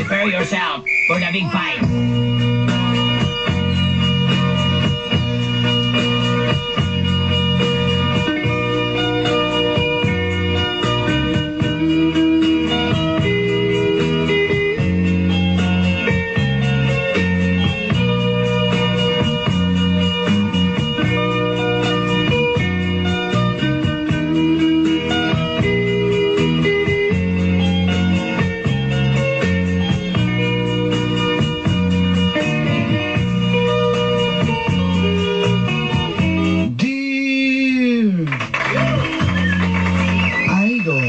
Prepare yourself for the big fight. Dear Idol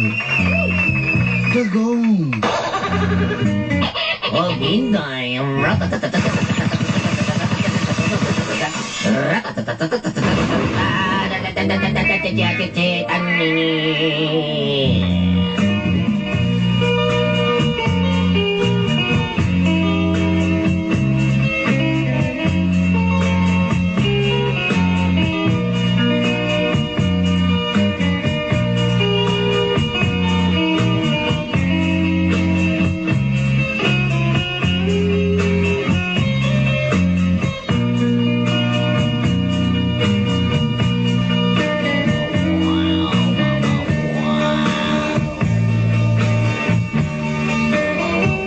Dagong. Oh, Inday.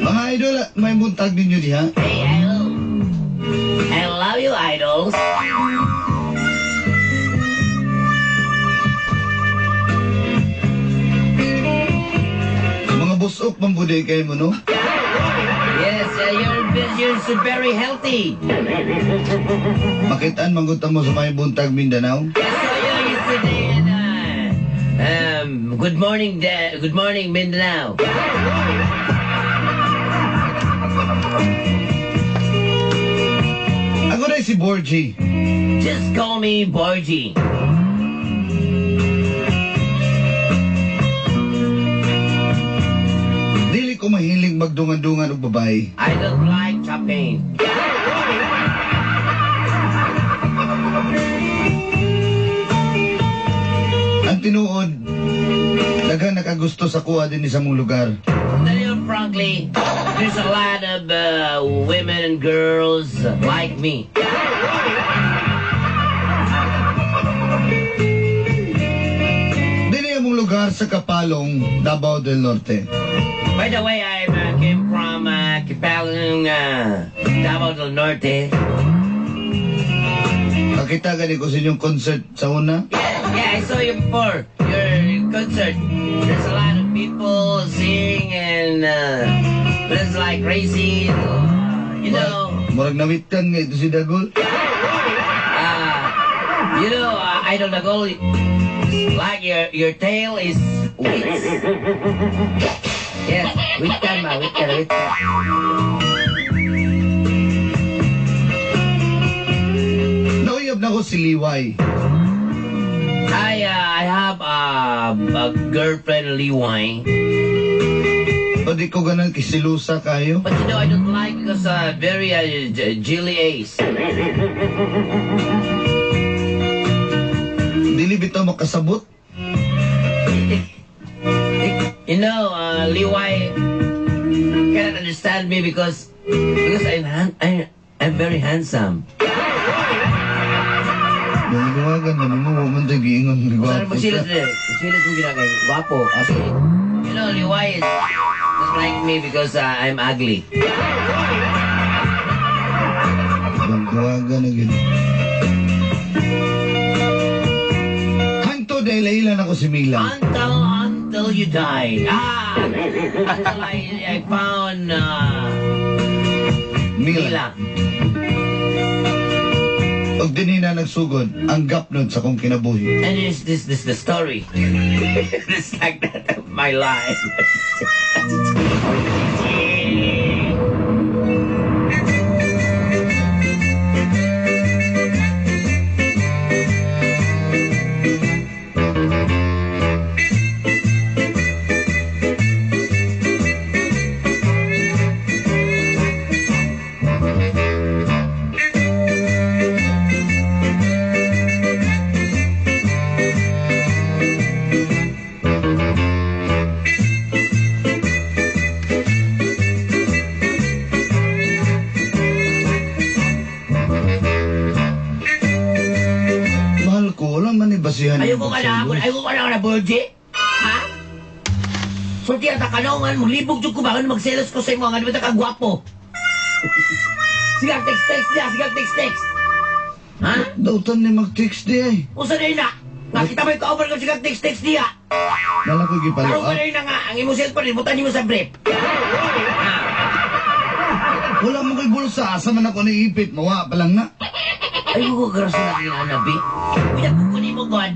Mga idol, may buntag ninyo diha. Hey, idol. I love you, idols. Mga busok man buday kayo mo, no? Yes, you're so very healthy. Makitaan man gud ta mo sa may buntag Mindanao. I saw you yesterday and good morning, good morning, Mindanao. Ako na si Borgie. Just call me Borgie. Dili ko mahilig magdungan-dungan og babae. I don't like shopping. Ang tinuod, daghan nakagusto sa kuha din sa mong lugar. Tell you frankly, there's a lot of women and girls like me. Dili among lugar sa Kapalong, Davao del Norte. By the way, I came from Kipalong, Davao del Norte. Nakita gani ko sa inyong concert sa una. Yeah, I saw you before. Your concert. There's a lot of people sing and it's like crazy. Murag nawitan nga ito si Dagol. Idol Dagol, like your tail is wits. Yes, wit ka ma, wit ka, wit ka. Nauyab na ko si Liway. I have a girlfriend, Liway. O di ko ganan kisilusa kayo. But I don't like because very jelly ace. Dili bitaw makasabot. Liway cannot understand me because I'm very handsome. Lumagan na mo, wa man tayo giingon ni Sana gwapo magsilos ka. eh. Magsilos mo ginagay. Gwapo. Kasi, Liway is just like me because I'm ugly. Duwagan na gyud. Hangtod dahil ilan ako si Mila. Until you die. Ah! Until I found Mila. Mila. Og dinhi na nagsugod ang gapnod sa akong kinabuhi. And is this the story. It's like that of my life. Gasihan. Ayoko ka na, ayoko ka na na, Borgie. Ha? Sulti ang takanongan, maglibog jud ko ba? Ano magselos ko sa imo? Ano ba kagwapo? Sige, text-text niya, sige, text-text. Ha? Dautan ni mag-text di ay. Usa na yun na. Nakita mo yung ka-over ko sige, text-text niya. Nala ko Karoon gipalo ka up. na yun na nga, ang imong cellphone, ibutan nimo sa brief. Wala mo ko'y bulsa. Asa man ako naipit. Mawa pa lang na. Ayoko ka rason na kinanabi. Kuya, kukunin mo, God.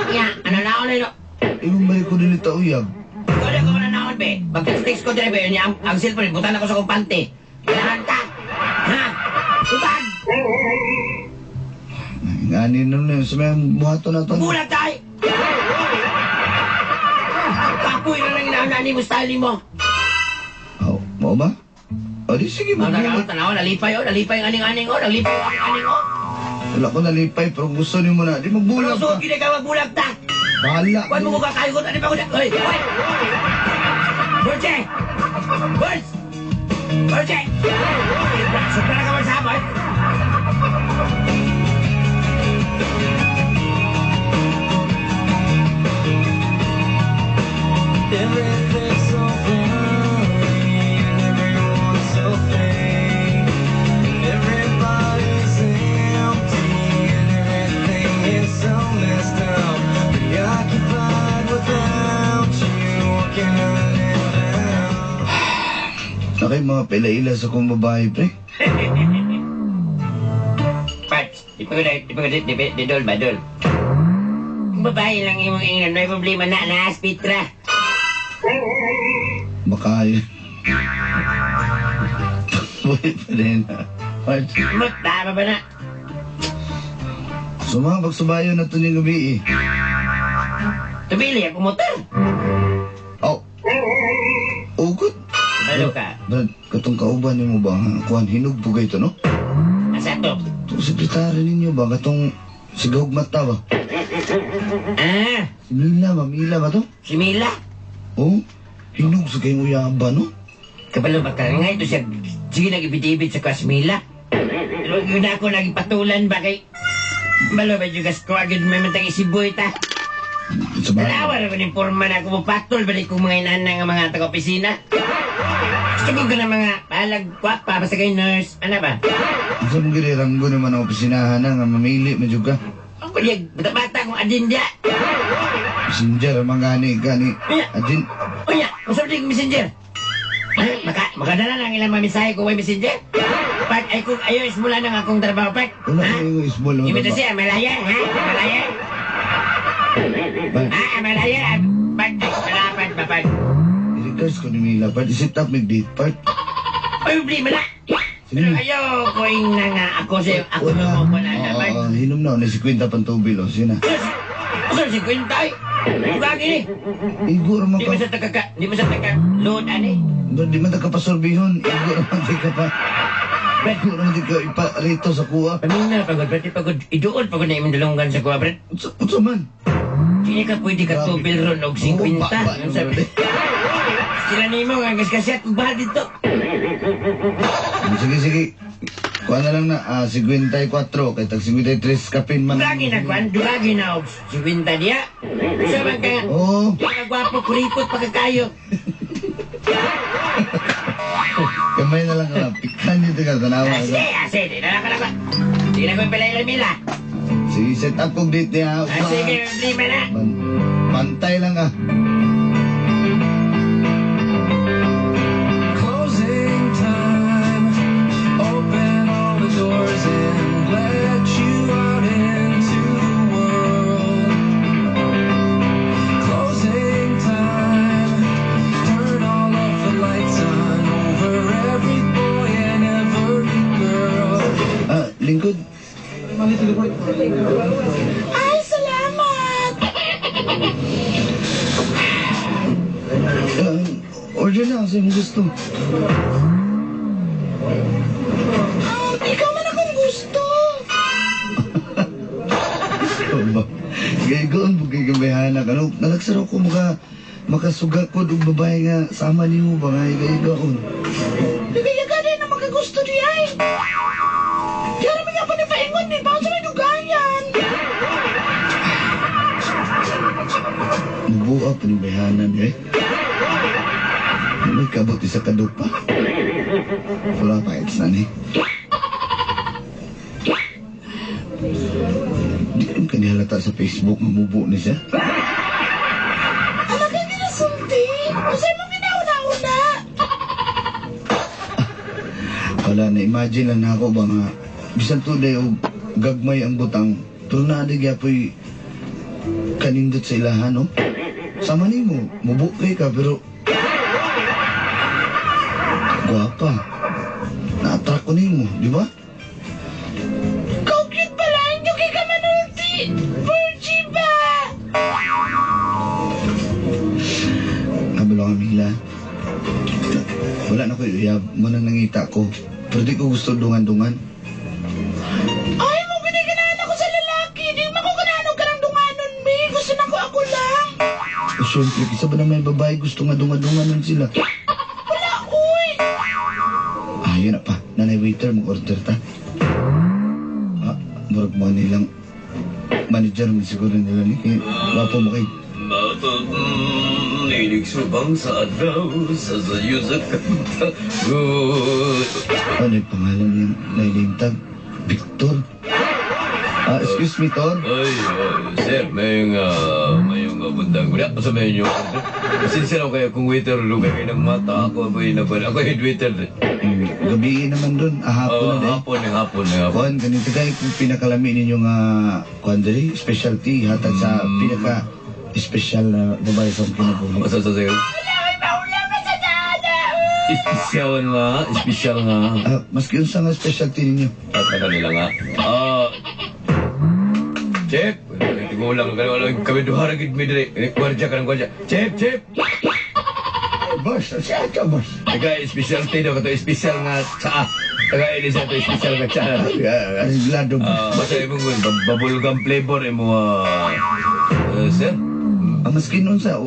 Ya, ano na ako na yun? Imong balik ko din ito uyab. Ikaw na ko na naon, be. Mag-text ko dire, be. Yun, ang cellphone, ibutan ako sa kong pante. Kailangan ka. Ha? Utag! Ngani nun na yun. Sa may buhato na to. Bulag tayo! Kapoy na lang inaanani mo, style mo. Oh, mao ba? O di sige, Tanaw, magbulat. tanaw, nalipay, oh. Nalipay ang aning-aning, oh. Nalipay ang aning-aning, oh. Wala ko nalipay, pero gusto niyo muna. Di magbulag Pero ka. so, gina ka magbulag ta. Bahala. Kuwan mo ko kakaygot, ano pa ko na? Oy, oy! Borje! Borj! Borje! Sobra na ka man sa habay. Everything's so blurry and everyone's so fake. And everybody's empty and everything is so messed up. Preoccupied without you, what can I live out? Nakay mga pila-ila sa kong babae, pre. Parts, di pa ko na, di pa ko, di dol ba, dol? Kung babae lang imong ingnan, may problema na, naas Petra. Baka yun. Buhay pa rin. Parts. Tama ba na? So mga pagsubayo na ito niyang gabi eh. Tumili ako motor. Oh. Ugot. Ano ka? Brad, katong kauban nimo ba? Ha? Kuan, hinog po kayo ito, no? Asa to? Itong sekretary ninyo ba? Katong sigahog mata ba? Ah, Si Mila ba? Mila ba to? si Mila. Oh, hinog sa kayong uyaba, no? Kabalo ba ka nga ito siya, sige nag-ibit-ibit sa Kasmila. Pero yun ako nagpatulan ba kay... Balo ba yung gaskwagid may matang isiboy ta? Sa bahay. Tanawa na ko ng forma na ako mapatol balik kong mga inana nga mga taga-opisina. Gusto ko na mga palag kwapa basta kay nurse. Ano ba? Sa mong giriranggo naman ang opisinahan na nga mamili, medyo ka. Ang kulyag, bata-bata kong adin dia. Messenger, ang mga gani, gani. Adin, Unya, gusto mo messenger? Ha? Makadala lang ilang mga mensahe kung may messenger? Pag ay kung ayaw ismula ng akong trabaho, pag. wala Ha? ko yung small. Ibig siya, malaya, ha? Malaya. Pag, Ha? Malaya. Pag, ay, malapad, mapag. I-regards ko ni Mila, part, isit up may date, part. Ay, problema na. Sige. Pero ayaw ko yung na nga ako sa'yo. Ako Wala. na mo ko na na, pag. Oo, hinom na, na si Quinta Pantubil, oh, sina. Usan si Quinta, ay. Gagi ni. Igo raman Di mo ka. sa tagaka, di mo sa taga, load, ani. Di man ka pasorbihon. Igo raman di ka pa. Igo raman di ka iparito sa kuha. Pamina, pagod, pati pagod, iduol pagod na imong dalunggan sa kuha, Brad. Unsa man? Kini ka pwede ka Grabe. tubil ron og 50. Oo, ba- ba- Ano sabi? Sila nimo nga gaskasyat bahal dito. Sige, sige. Kuha na lang na, 54, kay tag 53 kapin man. Dugagi na kuan, dugagi na og 50 diya. Sa man ka Oo. Kagwapo kuripot pagkakayo. Kamay na lang ka. Piktan dito ka, tanawa Ase, ka. ase, di na lang ka na. Sige na ko pilay mila. Sige, set up kong date niya. Ah, sige, problema na. Pantay lang ka. Closing time. Open all the doors and let you out into the world. Closing time. Turn all of the lights on over every boy and every girl. Ah, lingkod. Ay, salamat! Ah, order na kasi mo gusto. Ikaw man akong gusto. Ikaw ba? Gaygoon po kay gabayhanak. Ano, nalagsaro ko makasuga ko og babae nga sama nimo ba nga gaygoon. Nagayaga din na makagusto di ay. Yara mo nga pa ni paingon ni, baka sa may dugayan. Dako pa ni bayhanan eh. May kabot isa ka pa. Wala pa ex na ni. Di rin ka nihalata sa Facebook nga mubo ni siya. Ala kay ginasulti. Usay mo ginauna-una. Wala na, imagine lang na ako ba nga bisan tunay og gagmay ang butang pero naa di gyapoy kanindot sa ilahan, no? Sama nimo, mubo kay ka pero gwapa. Na-attract ko nimo, di ba? Ikaw cute pala, hindi kay ka manulti. Virgie ba? Kabalo ka, Mila. Wala na ko iyab mo nang nangita ko. Pero di ko gusto dungan-dungan. Ay, mo giniganahan ako sa lalaki. Di mo ko ganahan ka ng dunganon, mi. Gusto na ko ako lang. O syempre, kisa ba na may babae gusto nga dungan-dunganon sila? Wala, uy. Ah, yun na pa. Nanay waiter, mag-order ta. Ah, murag mo nilang manager mo siguro nila ni. Kaya, wapo mo kay. Nilig subang sa adlaw sa sayo sa kanta. Ano yung pangalan niyang name tag? Victor. Ah, excuse me, Tor. Ay, sir, mayong buntag. Wala sa may inyo. Pasensya lang kayo kung waiter lugay kayo ng mata. Ako ba yung nagwan? Ako head waiter. Gabi naman dun. Ah, hapon na din. Hapon, hapon, hapon. Kuan, ganito kayo kung pinakalami ninyo nga, kuan diri, specialty, hatag sa pinaka special na babae sa kinabuhi. Basta sa sayo. Ay, maula pa sa dana. Espesyal nga, espesyal nga. Ah, maski unsa nga specialty ninyo? At ano nila nga. Chef! Tigulang, kami duha ra gid mi diri. Gwardiya ka ng gwardiya. Chef, chef! Ay, boss, siya ka, boss. Taga specialty daw kato espesyal nga tsaa. Taga ini sa to espesyal nga tsaa. Ay, glado, boss. Basta imong bubblegum flavor imo sir. Ah, maski nun sa,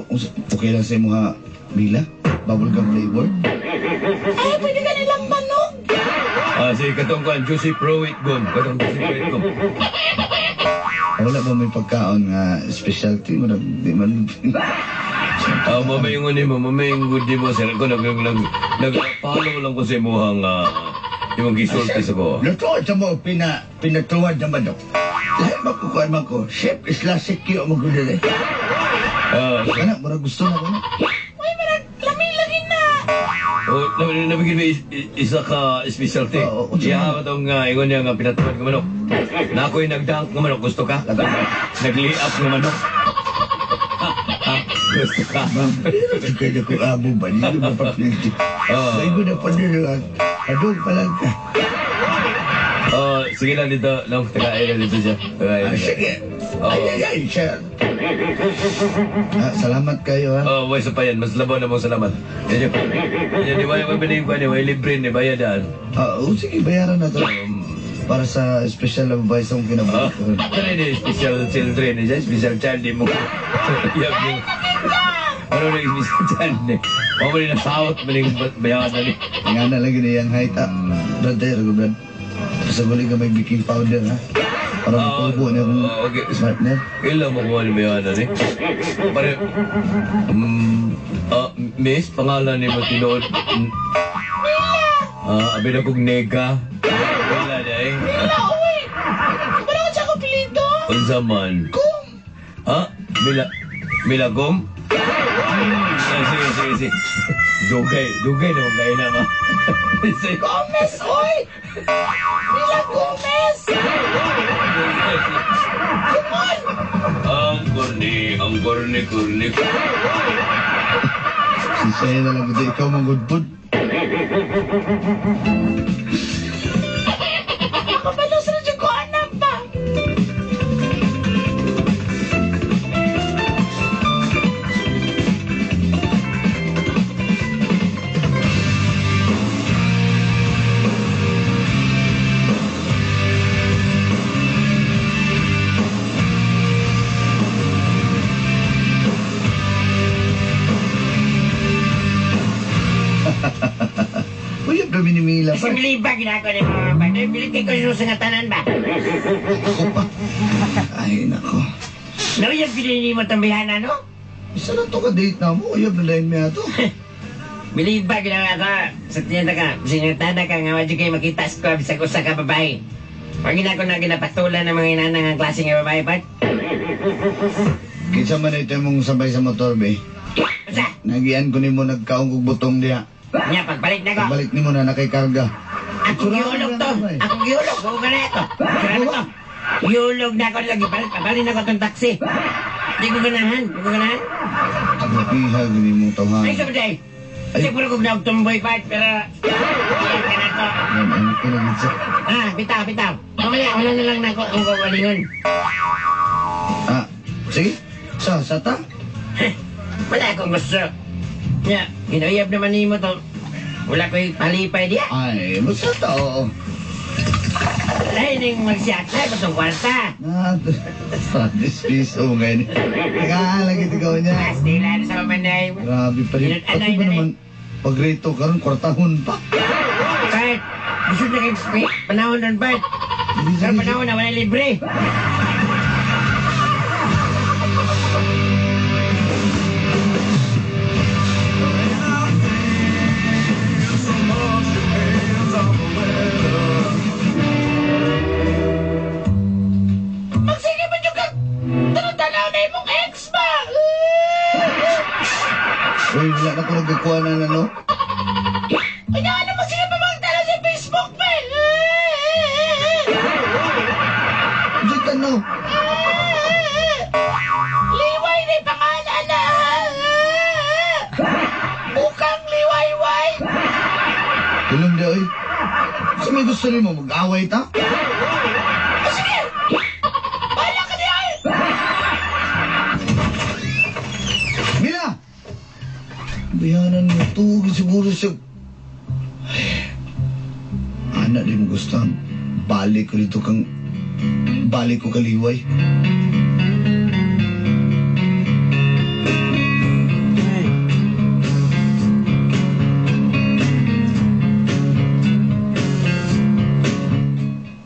okay lang sa imo ha, Mila? Bubblegum flavor? Ay, pwede ka nilang manok. Sige, katong kuan juicy fruit gum. Katong juicy fruit gum. Wala ba may pagkaon nga specialty mo? Di man. Mamayingon nimo, mamayingon di mo sir. Ko nag nag nag follow lang ko sa imuhang imong gisulti sa ko. Luto sa mo, pinatuwad na manok. Lahat makukuhan man ko, chef isla sikyo mo gudere. Kana, murag gusto na ko na. Uy, marag lami-lagi na. Oh, nabigyan mo isa ka specialty. Oo, Iya ba tong ingon niya nga pinatuwad nga manok. Na ako'y nagdunk nga manok, gusto ka? Nagli-up nga manok. Gusto ka? Kaya ko amo ba, hindi mo papilti. Ay ko na pa nila, adong pa lang ka. Oh, sige lang dito, long tagain na dito siya. Tagain. Sige. Ay, ay, ay, sir. Ah, salamat kayo ha. Oh, way sa pa yan, mas labaw na mong salamat. Yan yan. Yan, di ba yung mabili ko, di ba libre, di ba yan? Ah, oh, sige, bayaran na to. Para sa special na babae sa akong kinabuhi. Ano yun, special children, eh, special child, di mo. Yab mo. Ano na yung special child, eh? Pamali na south, maling bayaran na ni. Nga na lang yun yung height. Ah, Brad, tayo, Brad. Sa guli ka may baking powder, ha? Para matubo niya akong Okay. partner. Ilan mo kuha ni bayaran, eh? Pare, miss, pangalan ni mo tinuod. Mila! Abi na kong nega. Wala na, eh. Mila, uy! Wala ko siya kupilito. Unsa man? Kum! Ha? Mila, Mila Gom? Sige, sige, sige. Dugay, dugay naman kayo na, ma. Gomez, uy! Mila Gomez! Come on! Ang korni, korni. Sisaya na lang ito, ikaw manggudpod. Nakabalos na dyan ko, anak ba? Uy, yung ni Mila pa. Kasi ba ginagawa ni mga ba? Bili kay ko sa tanan ba? Ako pa. Ay, nako. Nauyab gid ni mo tambihanan, no? Isa na to ka date na mo. Uyab na dahil may ato. Bilib ba ginawa ka? Sa tiyanda ka, sinuntada ka nga wadyo kayo makita sa ko bisag usa ka babae. Pag gina ko na ginapatulan ng mga inana nga klase nga babae, pat. Kinsa man ito mong sabay sa motor, be. Usa! Nagian ko nimo nagkaong kog butong diha. Nya, pagbalik na ko. Balik nimo na nakay karga. Akong giulog to. Akong giulog. Huwag ka na ito. Sira to. Giulog na ako lagi. Balik, pabalin ako tong taxi. Di ko ganahan. Di ko ganahan. Lakiha gini mong tawhan. Ay, sabi Ay. Siguro kong nagtumboy, pat, pero... Iyan ka na to. Yan, ano ko na siya. Ah, bitaw, bitaw. Mamaya, wala na lang na ako ang kagalingon. Ah, sige. Sa ta? Wala akong gusto. Nya, ginuyab naman nimo to. Wala ko'y palipay diya. Ay, basta ta, oo. Lain yung magsiyat na, itong kwarta. Na, sa piso ngayon. Nakahalagit ikaw niya. Pastila na sa mamanay. Grabe pa rin. Pati ba naman, pag rito karon kwartahon pa. Bart, gusto na kayo panahon nun, Bart. Hindi Pero sige. panahon na wala libre. So much depends on the weather. Magsige man yung kag... Tanaw na imong ex ba? Uy, wala na ko nagkukuha na ano. Kaya ano magsige pa magtanaw sa Facebook ba? Hindi tanaw. Liway na yung pangalan na. Bukang liwayway. Ilong di, oy. Sa may gusto nimo mag-away ta? O sige! Bahala ka niya! Mila! Bayanan mo to. Siguro siya. Ay, anak di mo gusto. ang Balik ko dito kang... Balik ko kaliway.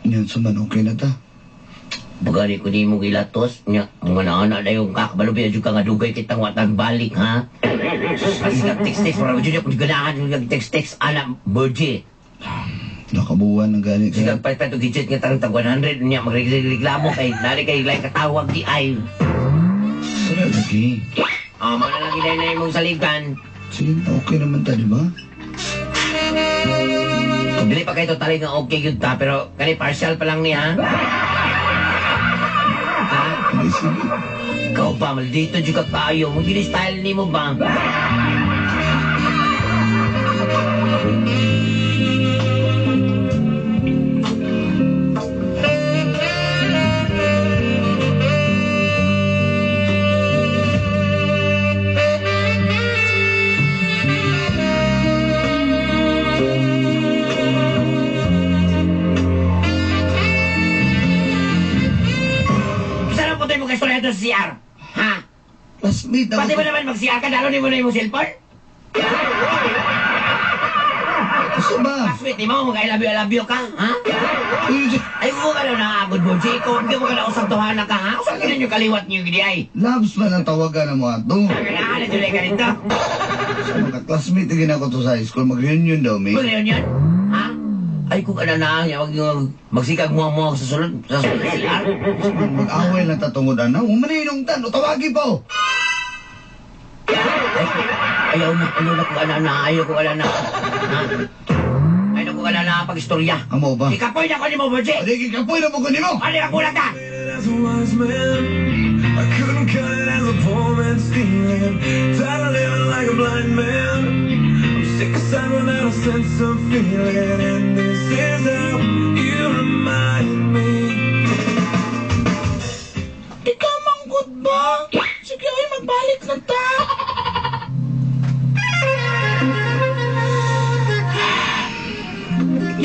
Yan, suman, okay na ta. Bagari ko di mo gilatos. Nya, mga naanak na yung kakabalo, biya ka nga dugay kitang watag balik, ha? Kasi nag-text-text, parang dyan ako ganahan yung nag-text-text, anak, Virgie. Nakabuwan ng gani Sige, ka. palit pa gadget nga tarang tag 100 niya, magreklamo kay, nari kay like katawag di ay. Wala lagi. Ah, mga na lang ginay na imong saligan. Sige, okay naman ta, di ba? Dili pa kayo totally nga okay yun ta, pero kani partial pa lang niya. Ha? Ay, sige. Ikaw ba, maldito dyan ka kayo. Mong gini-style ni mo ba? Saan ang putoy mo kaistorya doon sa CR? Ha? Classmate ako. Pati ba naman mag-CR ka, lalo ni mo na yung cellphone? Gusto ba? Classmate ni mo, mag-I love you ka, ha? Uy, Ay, kung ka na naagod mo, Chico, hindi mo ka na usap tuhanan ka, ha? Usap ka ninyo kaliwat niyo, gini ay. Loves man ang tawagan mo ato. Kailangan na tuloy ka rito. Sa mga classmate na ginako to sa high school, mag-reunion daw, may. Mag-reunion? Ha? Ay, kung ano na, wag yung magsikag muang-muang sa sulod, sa sulod CR. Mag-away lang tatungod, ana. Umaninong tan, o tawagi pa, oh. Ay, ayaw na, ayaw na kung ano na, ayaw kung ano na. Ha? Ayaw na kung ano na pag-istorya. Amo ba? Ikapoy na ko ni mo, Virgie! Adi, kikapoy na mo ko nimo! Ano ka kulang ka? As a wise man, I couldn't cut it as a poor man stealing. Tired of living like a blind man. I'm sick aside without a sense of feeling, and this is how you remind me. Ikaw manggod ba? Sige, oy, magbalik na ta.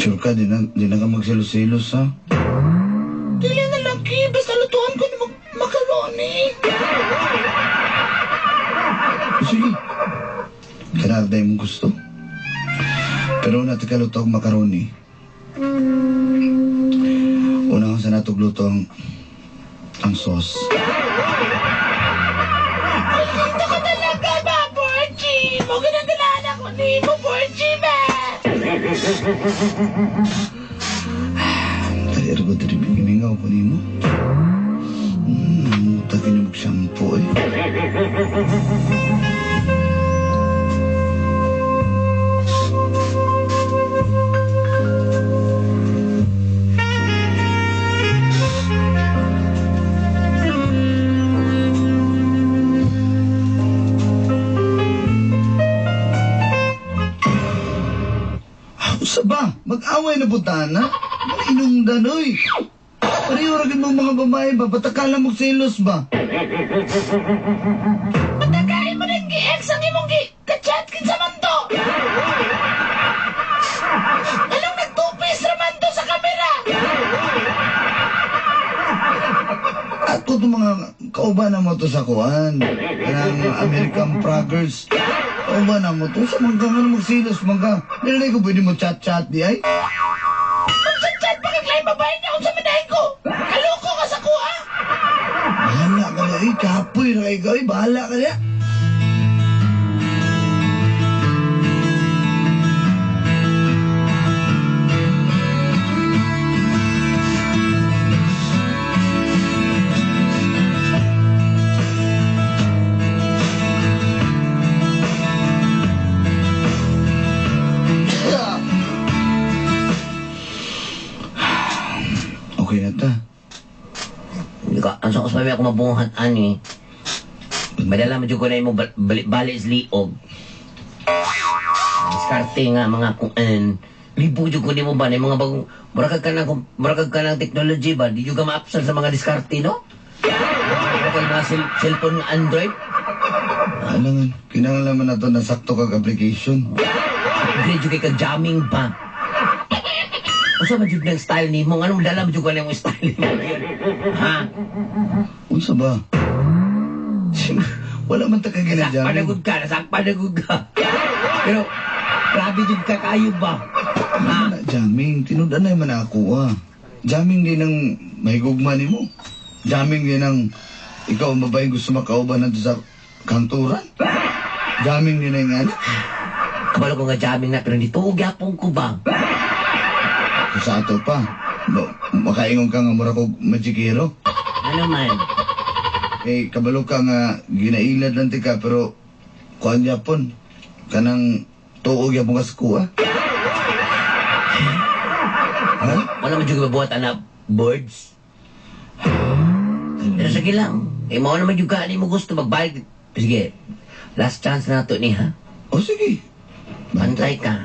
Sure ka, di na ka magselos-selos, ha? Dili na lagi, basta lutuan ko ng macaroni. Sige. Kanarday mong gusto. Pero una tika luto ang macaroni. Una sa natog luto ang sauce. Maldita ka, nimo, Borgie ba? Dali, ergo, dali, gimingaw ko nimo. Muta kinyo mag-shampoo eh. Usa ba? Mag-away na butana? Inungdan, oy. Pareho ra gid mo mga babae ba? Batakala mo selos ba? Matakain mo ng gi-ex ang imong gi-kachat kinsa man to. Anong nagtupis raman to sa kamera? Ako itong mga kauban na mo to sa kuan. Kanang American Praggers. Kauban na mo to. Sa mga nga magsilos, mga. Dili ko pwede mo chat-chat di ay. Magchat-chat pa kag lain babae niya kung sa manahin ko. Kaloko ka sa kuha. Bahala ka na eh. Kapoy na kayo eh. Bahala ka na. Okay na ta. Ang sa kusmami ako mabuhat ani. Madala mo jud ko na imo bali sa liog. Diskarte nga mga kuan. Libo jud ko nimo ba na mga bagong murakag ka ng technology ba di jud ka ma-upsell sa mga diskarte no? Mura kag mga cellphone nga Android. Alangan, kinahanglan man nato na sakto kag application. Upgrade jud kay kag jamming pa. Unsa man jud ng style nimo? Nganong dala mo jud ko nimo style nimo? Ha? Unsa ba? Wala man ta kag Nasakpan na gina-jamming. gud ka, nasakpan na gud ka. Pero grabe jud ka kayo ba? Wala na jamming, tinud-anay man ako ah. Jamming din ang mahigugma nimo. Jamming din ang ikaw ang babaeng gusto makauban nato sa kanturan. Jamming din ang anak. Kabalo ko nga jamming na pero hindi tuog gyapon ko ba? Kung sa ato pa, makaingon ka nga mura kog magikero. Ano man? Eh, kabalo ka nga ginailad lang ti ka pero kuan yapon. Kanang tuog yapon ka sa kuha. Ha? Wala man jud mabuhat ana birds. Pero sige lang. Eh, mao naman jud ka ani mo gusto magbalik. Sige. Last chance na to ni ha. O sige. Bantay ka.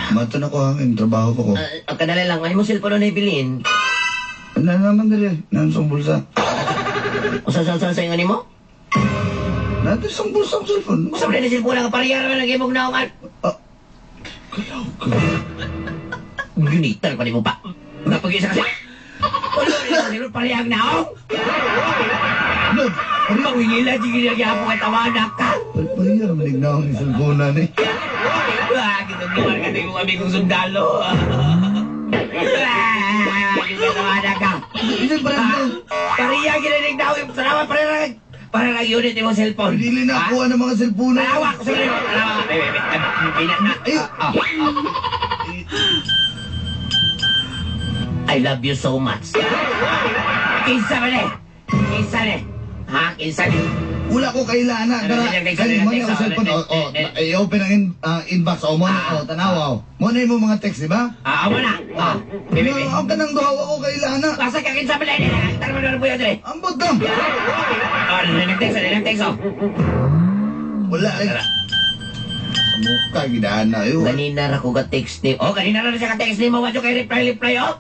Mato na ko hangin, trabaho pa ko. Ang kadali lang, ay mo cellphone na ibilin. Ano naman dali, nandun sa bulsa. Usa sa ingon nimo? Nandun sa bulsa ang cellphone. Usa ba ni cellphone ang pareha naman ang imong naungan? Kalaw ka. Gunitan pa nimo pa. Napag-isa kasi. Wala ni pareha ang naong. Lord, Mawingila, sige na gyapon ka tawanak ka. pareha naman ignaw ang cellphone na ni. Gitugtugan ka na yung amigong sundalo. Gitugtugan ka. Hindi pa rin daw. Pareha ginanig daw yung tanawa, pareha lang unit yung cellphone. Dili na kuha ng mga cellphone. Tanawa ko sa mga tanawa. I love you so much. Kinsa ba ni? Kinsa ni? Ha? Kinsa ni? Wala ko kailangan. Ano, Dara, ano, kani ano, mo na ano, ang cellphone. ano, O, o, ano, i-open ang inbox. O, mo na, o, tanawa. O. Mo na yung mga text, di ba? Amo na. Bebe, bebe. Ang kanang duha ko kailangan. Basta ka kinsa ba ni? Tara mo na po yun, dire. Ambot lang. Nag-text, nag-text, oh. Wala rin. Tara. Sa mukha, gidana. Yun. Ganina ra ko ka-text ni. Oh, ganina ra siya ka-text ni mo. Wadyo kay reply, reply, oh.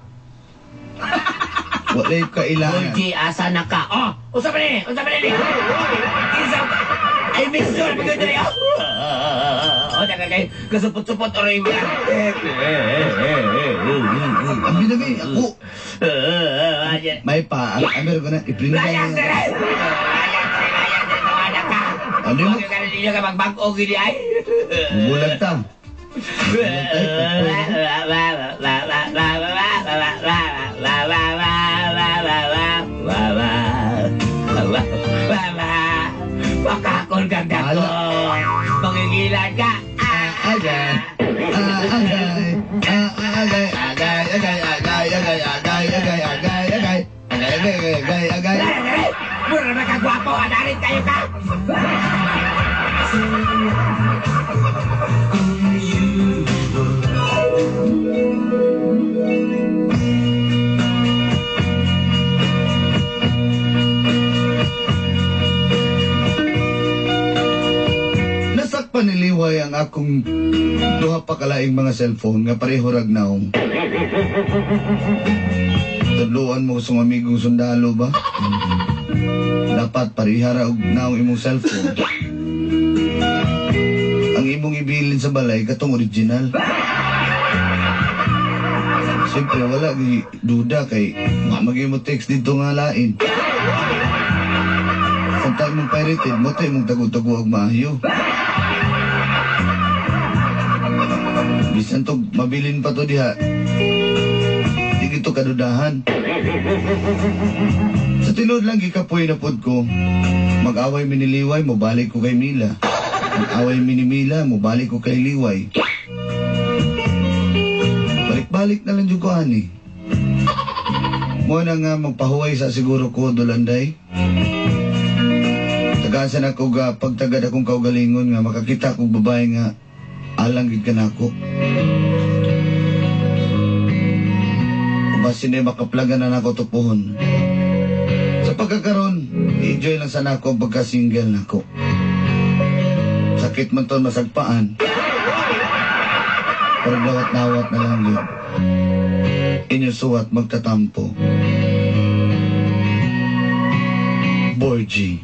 Wala yung kailangan. Ulji, asa na ka? Oh, unsa pa ni? Unsa pa ni? Kinsa? Ay, make sure pag diri. Oh, daga kay kasupot-supot oray mo. Ang binagay ako. May pa, ang amir ko na, iprinda Layas na. dire. Layas dire, layas dire, tawanan ka. Ano mo? Huwag ka na ninyo ka magbag-o gini ay. Bulag ta. Pakakon kang dako. Mangingilan ka. Agay, ah, agay, ah, agay, agay, agay, agay, agay, agay, agay, agay, agay, agay, agay, agay, agay. Mura na kagwapo, anarin kayo ka. Nasakpan ni Liway ang akong duha pa kalaing mga cellphone nga pareho rag naong. Tudluan mo sa amigong sundalo ba? Dapat parihara og naong imong cellphone. Ang imong ibilin sa balay katong original. Siyempre wala gi duda kay mamagay mo text dito nga lain. Samtang imong pirated mo tayo mong tago-tago og maayo. Bisan to mabilin pa to diha. Di gito kadudahan. Sa tinuod lang gikapoy na pod ko. Mag-away mi ni Liway, mobalik ko kay Mila. Mag-away mi ni Mila, mobalik ko kay Liway. Balik-balik na lang jud ko ani. Mo na nga magpahuway sa siguro ko Dulanday. Tagaan sa nako ga pagtagad akong kaugalingon nga makakita kog babae nga alang gid ka nako. Basin na makaplagan na nako tupuhon. Sa pagkakaroon, enjoy lang sana ako ang pagka-single nako. Sakit man to masagpaan. Pero dawat-dawat na lang yun. Inyo suwat magtatampo. Borgie.